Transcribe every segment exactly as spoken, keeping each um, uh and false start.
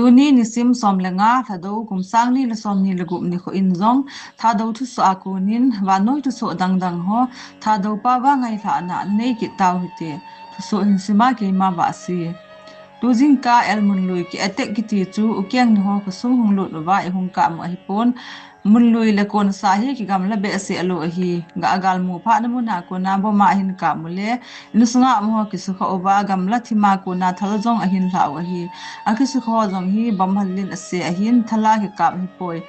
Tuni nisim som le nga Thadou kum sang ni le som ni le gup nikho in jong Thadou thusoh a konin vannoi thusoh dangdang ho Thadou pao a ngailhahna nei kit tau hite. Thusoh hin sima keima Vahsi. Tu jingkah L Munlui ki attack kiti chu ukeng ni ho khosung hung lut uva i hung kap u ahipon, Munlui le Konsa hi kigamla behseh lou ahi. Ga agalmu phat na mun a kona bomb a ahin kap u le, insunga um ho kisukha uva gamla thim a kona thal jong ahin lha u ahi. Akisukha ho jong hi bomb halin ase ahin, thal a kikap hipoi.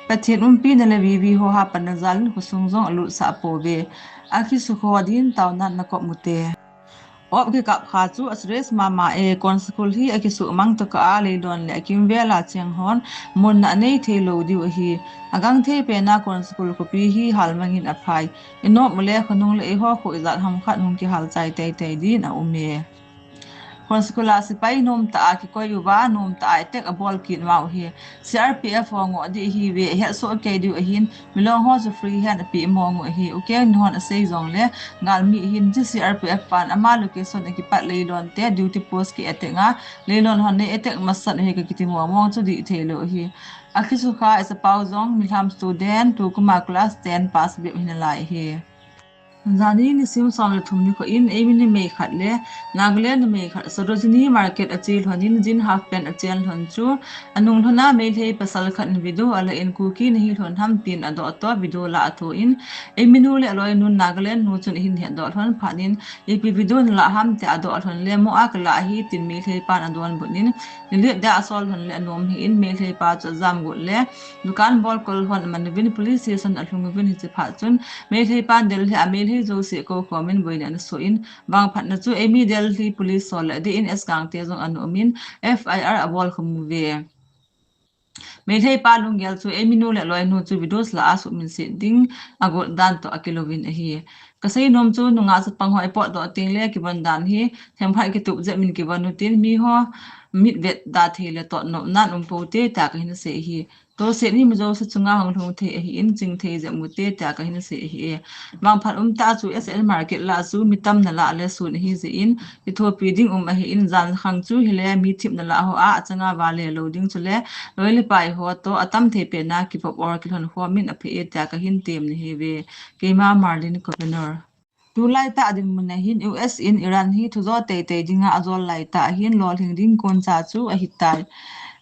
Pathen umpina le vivi ho hapanna jalin khosung jong alutsah pouve. Akisukha ho din taona na kop ute. Op kikap kha chu a serious mama e, Kon school hi akisuhmang tokah a leilon le akimvel a cheng hon munna anei thei lou diu ahi. Agangthei pen a Kon school khopi hi halmang in aphai. Inom u le khonung le eiho khu ijat ham khat hung kihal chai teitei din aum e. Kon school a sepai nomtah a kikoi uva, nomtah a attack abol kit uva uhi. C R P F ho ngoh ding ahiuve, ahetsoh kei diu ahin, milong ho chu free hand apeh mong u ahi. Ukeng ni hon asei jongle, galmi hin chu C R P F pan ama location akipat leilon te duty post ki attack a, leilon hon nei attack masat u ahi kakiti mong mong chu dih thei lou ahi. Akisukha isapau jong milham student, tukum a class ten pass bep hinalai ahi. Jani nisim som le thum nikho in eimi numei khat le Nagaland numei khat Sarojini Market a che lhon in jean half pant a chen lhon chu anung lhon a Meitei pasal khat in video ala in Kuki nahi lhon ham tin adoh toh video la atho in eimi nu le aloinu Nagaland nu chun ahin hetdoh lhon phat in ipi video nala ham tia adoh lhon le mo a kala ahi tin Meitei pan adonbut in nilet dia asol lhon le anom hih in Meitei pa chu ajam got le dukan bol kol lhon aman uvin police station alhung uvin hiche phat chun Meitei pan Delhi a Meitei jouse kou khom in boina anasoh in, vangphatna chu eimi Delhi police ho le D N S gangte jong ana um in F I R abol khum uve. Meitei pa lunggel chu eimi nu le aloinu chu videos la a suhminset ding agot dan toh akilouvin ahi. Kasei nom chu nungah chapang ho ipotdoh teng le kivon dan hi themkhat kitup jep in kivon utin miho mitvet da thei le totnop nan um poute tia kahin sei ahi. Toset hi mi jouse chunga hung lhung thei ahin, ching thei jep ute tia kahin sei ahi e. Vangphat umtah chu S N Market lah chu mi tamna lah le sun ahi jeh in, kithopi ding um ahin, jan khang chu hile mi thipna lah ho a achanga vale lou ding chule, loi le pai ho toh atam thei pen a kivop or kilhon khom in aphe e tia kahin tem nahiuve. Keima Marlin Governor. Tulai tah dinmun a hin U S in Iran hi thujo teitei dinga ajol laitah ahin lolhing ding koncha chu ahitai.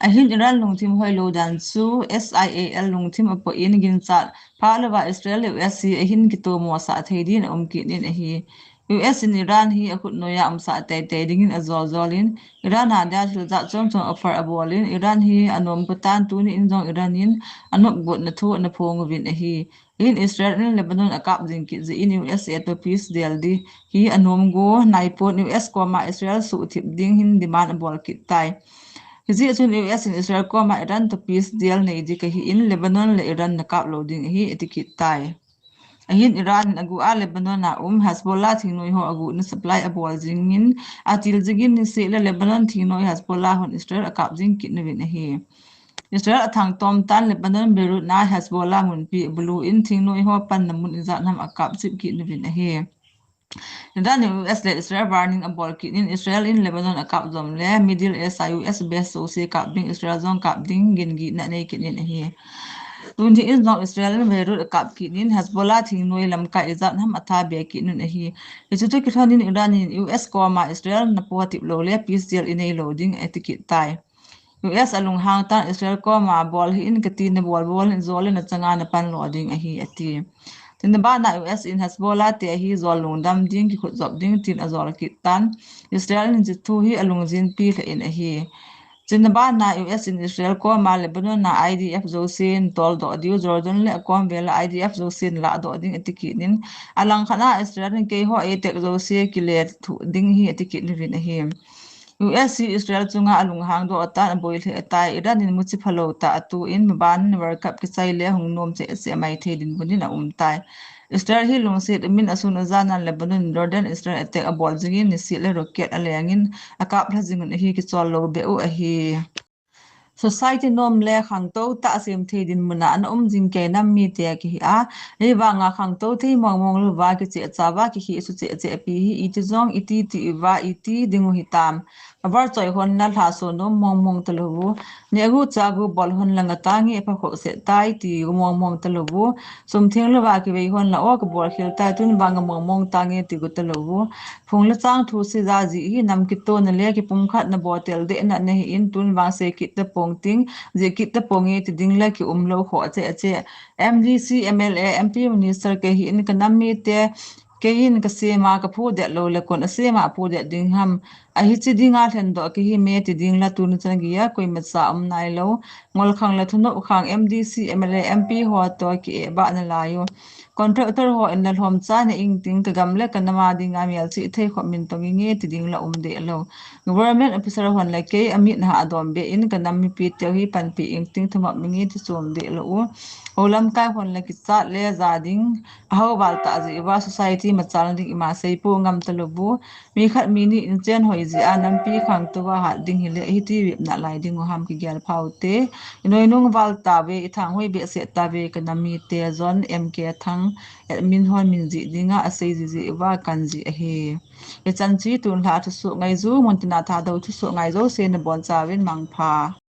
Ahin Iran lungthim hoilou dan chu S I A L lungthim apoh in ginchat phalouva Israel le U S hi ahin kitomosah thei din aum kit in ahi. U S in Iran hi akhut noiya umsah teitei dingin ajol jol in Iran a dia thil jat chom chom offer abol in Iran hi anom patan tuni in jong Iran in anopgotna thu ana phong uvin ahi. Ahin Israel in Lebanon akap jing kit jeh in U S A toh peace deal ding hi anom go naipon U S koma Israel suhthip ding hin demand abol kit tai. Hijeh chun U S in Israel koma Iran toh peace deal nei ding kahi in Lebanon le Iran nakap lou ding ahi ati kit tai. Ahin Iran in aguh a Lebanon a um Hezbollah thingnoi ho aguh na supply abol jing in atil jing in niseh le Lebanon thingnoi Hezbollah hon Israel akap jing kit nauvin ahi. Israel athangtom tan Lebanon Beirut na Hezbollah munpi bulu in thingnoi ho panna mun ijat ham akap chip kit nauvin ahi. Iran in U S le Israel warning abol kit in Israel in Lebanon akap jom le Middle East a U S base jouse kap ding Israel jong kap ding gingina nei kit in ahi. Tuni in jong Israel in Beirut akap kit in Hezbollah thingnoi lamkai ijat ham atha be kit un ahi. Hichu toh kilhon in Iran in U S koma Israel napo tip lou le peace deal inei lou ding ati kit tai. U S alunghang tan Israel koma bol hih in kati nabol bol in jol in nachanga napan lo ding ahi ati. Chuna bana U S in Hezbollah te hi jol lungdam ding kikhutjop ding tin ajol kit tan Israel in hiche thu hi alungjinpi lheh in ahi. Chuna bana U S in Israel koma Lebanon a I D F jouse natoldoh diu Jordan le akomvel a I D F jouse nalahdoh ding ati kit in alangkhat a Israel in keiho eitek jouse kilethuh ding hi ati kit nauvin ahi. U S hi Israel chunga alunghang doh atan aboi lheh atai Iran in muchi phalou tah atoh in maban World Cup kichai le hung nom cheh cheh mai thei dinmun in aum tai. Israel hi lungset um in asun ajan a Lebanon in Jordan Israel attack abol jing in niseh le rocket aleng in akap lha jing un ahi kichol lou beh u ahi. Society nom le khangtou tah sem thei dinmun a ana um jing kei nam mite kihi a, ahivanga khangtou thei mong mong louva kicheh chauva kihi sucheh cheh pi hi iti jong iti ti uva iti ding u hitam. Abar choi hon la lhaso nom mong mong talou u. Neh gu cha gu bol hon la ngata nge pha khoh seh tai ti gu mong mong talou u. Sum theng louva kivei hon la o kabol khel tai tun vang among mong tange ti gu talou u. Phung le chang thu seija ji hi nam kitona le kipumkhatna botel dehna nahi in tun vang sei kit tapong ting, jih kit taponge ti ding la kium lou khoh cheh cheh. M D C, M L A, M P, Minister kei hi in ka nam mite, kei in kasema kaphu det lou le kon asema phu det ding ham. Ahichi dinga lhendoh kei hi me ti ding la tuni chan geiya koimacha um nailou. Ngol khang le thunop khang M D C, M L A, M P ho toh kieh bah nalai u. Contractor ho in la lhomcha na ingting ka gam le ka nam a dinga melchih thei khop min tong inge ti ding la um deh lou. Government officer hon le kei amit ha adom be in ka nam mipi teu hi panpi ingting thumop inge ti chom deh lou u. Ho lamkai hon le kichat le ja ding, ahao val tah jeh uva society machal ding ima seipo ngam talou u. Mi khat mi ni in chen hoi jeh a nampi khangtou a hat ding hile hiti vep nalai ding u ham kigel phau te. Inoi nung val tave, ithang hoi behseh tave ka nam mite jon M K Thang admin hon min jih dinga asei jiji uva kan jih ahi. Ichan chi tun lha thusoh ngaiju, muntina Thadou thusoh ngai jouse nabonchauvin mangpha.